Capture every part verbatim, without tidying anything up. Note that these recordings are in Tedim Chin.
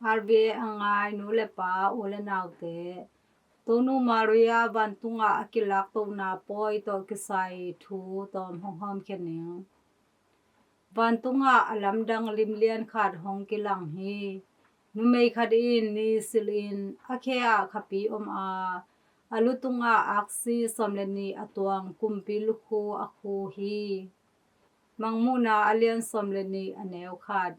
R V A a ngai nu le pa, u le naute, Tonu Maria vantungah a kilaktohna pawi tawh kisai thu tawm hong hawmkhia ning. Vantungah a lamdang limlian khat hong kilang hi. Numei khat in ni silhin a khe ah khapi om a, a lutungah aksi sawm le nih a tuang kumpi lukhu a khu hi. Mangmuhna a lian sawm le nih, a neu khat.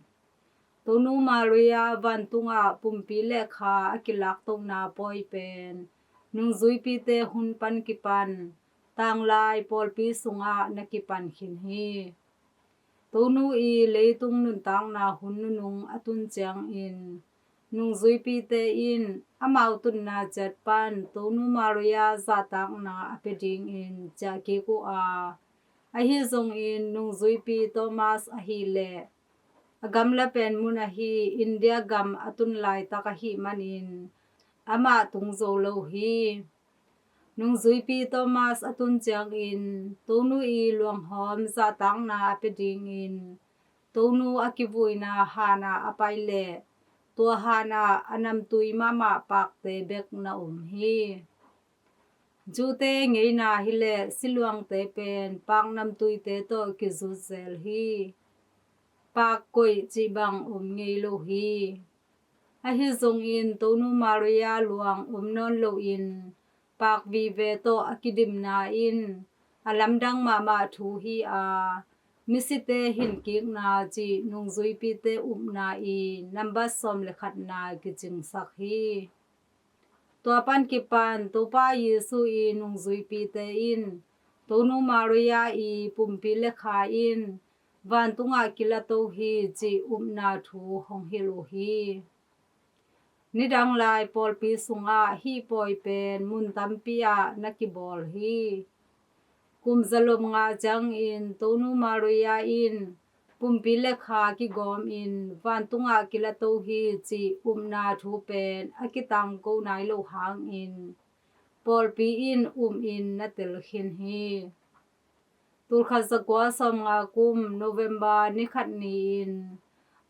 Tonu Maria vantungah pumpi le kha a kilaktohna pawi pen nungzuipite hun pan kipan tanglai pawlpi sungah na kipan khin hi. Tonu i leitung nuntakna hun nunung a tun ciangin nungzuipite in amau tunna ciat pan Tonu Maria zahtakna a pia dingin ciah kik uh a, ahi zongin nungzuipi Thomas ahih leh a gamla pen mun ahi India gam a tun laitak ahih manin amah tung zo lo hi. Nungzuipi Thomas a tun ciangin Tonu i luanghawm zahtakna a pia dingin Tonu a kivuina hanah a pai leh tua hanah a namtui mahmah pakte bek na om hi. Jew-te ngeina hileh siluangte pen pak namtuite tawh kizutzel hi. Pak koih cih bang om ngei lo hi. Ahi zongin Tonu Maria luang om nawn loin pak vive tawh a kidimna in a lamdang mahmah thu hi a, misite hinkikna cih nungzuipite upna i nambat sawm le khatna kicingsak hi. Tua pan kipan Topa Jesu i nungzuipite in Tonu Maria i pumpi le kha in vantungah kilato hi cih upna thu hong hilh uh hi. Nidang lai pawlpi sungah hih pawi pen mun tampi ah na kibawl hi. Kum zalom nga ciangin Tonu Maria in pumpi le kha kigawmin vantungah kilato hi cih upna thu pen a kitangko nai lo hangin pawlpi in umin na tel khin hi. Tulkhat zakua sawmnga kum November ni khat ni-in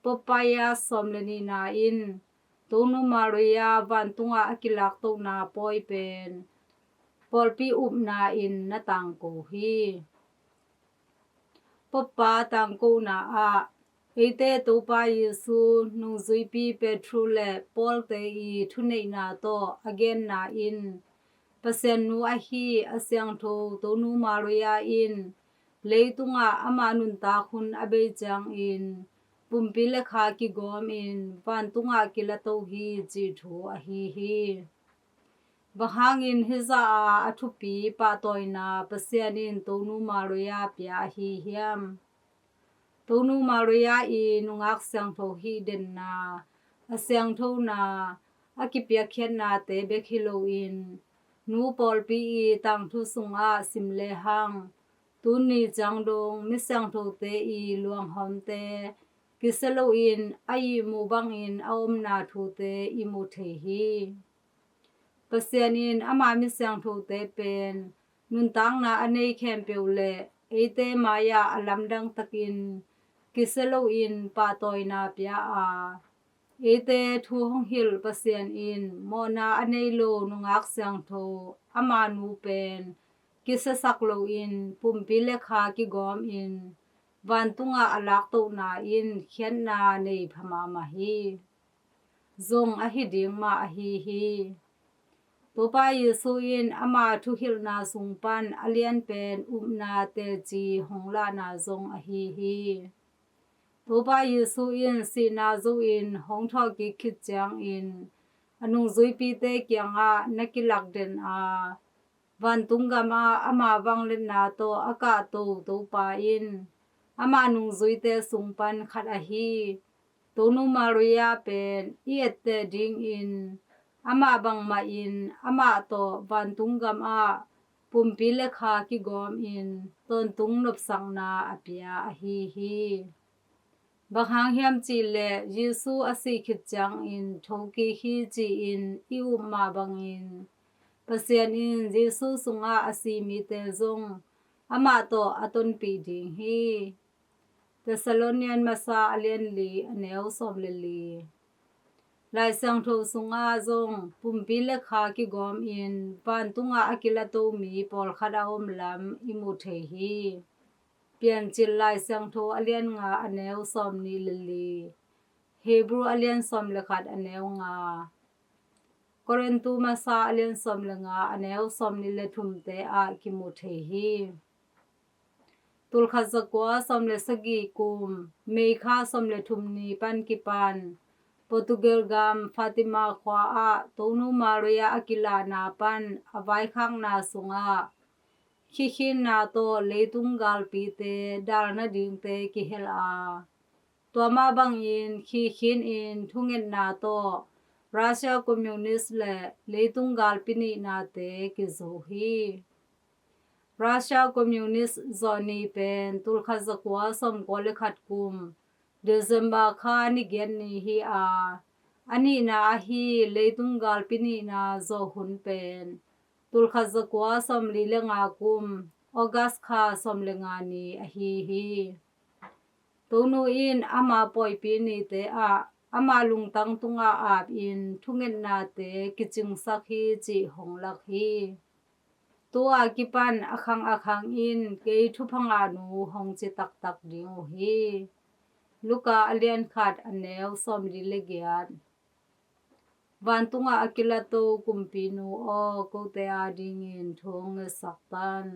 Pope Pius sawm le nihna in Tonu Maria vantungah a kilaktohna pawi pen pawlpi upna in na tangko hi. Pope pa tangkona ah eite Topa Jesu, nungzuipi Petru le Paul-te i thuneihna tawh a genna in Pasian nu ahi a siangtho Tonu Maria in leitungah ama nuntak hun a bei ciangin pumpi le kha kigawmin vantungah kilato hi cih thu ahi hi. Bang hangin hizah a a thupi pahtawina Pasian in Tonu Maria pia ahi hiam? Tonu Maria i nungak siangtho hih denna, a siangthona, a kipiakkhiatnate bek hi loin nu pawlpi i tangthu sungah sim lehang tuni ciang dong mi siangthote i luanghawmte kisia loin a ihmu bangin a omna thute i mu thei hi. Pasian in ama mi siangthote pen nuntakna a nei khempeuh le eite mai-ah a lamdang takin kisia loin pahtawina pia a, eite thu hong hilh Pasian in mawhna a nei lo nungak siangtho ama nu pen kisiasak loin pumpi le kha kigawmin vantungah a laktohna in khiatna nei pha mahmah hi. Zong ahi ding mah ahi hi. Topa Jesu in ama thuhilhna sung pan a lianpen upna teci hong lahna zong ahi hi. Topa Jesu in sihna zo-in hong thawhkik khit ciangin a nungzuipite kiangah na kilakden a, vantung gamah ama vangliatna tawh a kahto Topa in ama nungzuite sung pan khat ahi Tonu Maria pen i etteh dingin amah bangmahin amah tawh vantung gamah pumpi le kha kigawmin tawntung nopsakna a pia ahi hi. Bang hang hiam cihleh Jesu a sih khit ciangin thokik hi ci-in i up mah bangin Pasian in Jesu sungah a si mite zong amah tawh a tonpih ding hi. Thessalonian masa a lian li a neu sawm le li. Lai Siangtho sungah zong pumpi le kha kigawmin vantungah a kilato mi pawlkhat a om lam i mu thei hi. Piancil Lai Siangtho a lian nga a neu sawmnih le li, Hebrew a lian sawm le khat a neu nga, Korintu masa a lian sawm le nga a neu sawmnih le thumte ah kimu thei hi. Tulkhat zakua sawm le sagih kum May kha sawm le thum ni pan kipan Portugal gam Fatima khua ah Tonu Maria a kilahna pan a vaikhakna sungah khikhinna tawh leitung galpite dalna dingte kihel a, tua mah bangin khikhin in thungetna tawh Russia Communist le leitung galpi nihnate kizu hi. Russia Communist zawhni pen tulkhat zakua sawmkua le khat kum December kha ni giat ni hi a, a nihna ahi leitung galpi nihna zawh hun pen tulkhat zakua sawmli le nga kum August kha sawm le nga ni ahi hi. Tonu in ama pawipi nite ah ama lungtang tungah apin thungetnate kicingsak hi cih hong lak hi. Tu-a kipan a khang a khang in kei thupha ngahnu hong ci taktak ding uh hi. Luka a lian khat a neu sawmli le giat. Vantungah a kilato kumpinu aw, kote adingin thu hong ngetsak tan.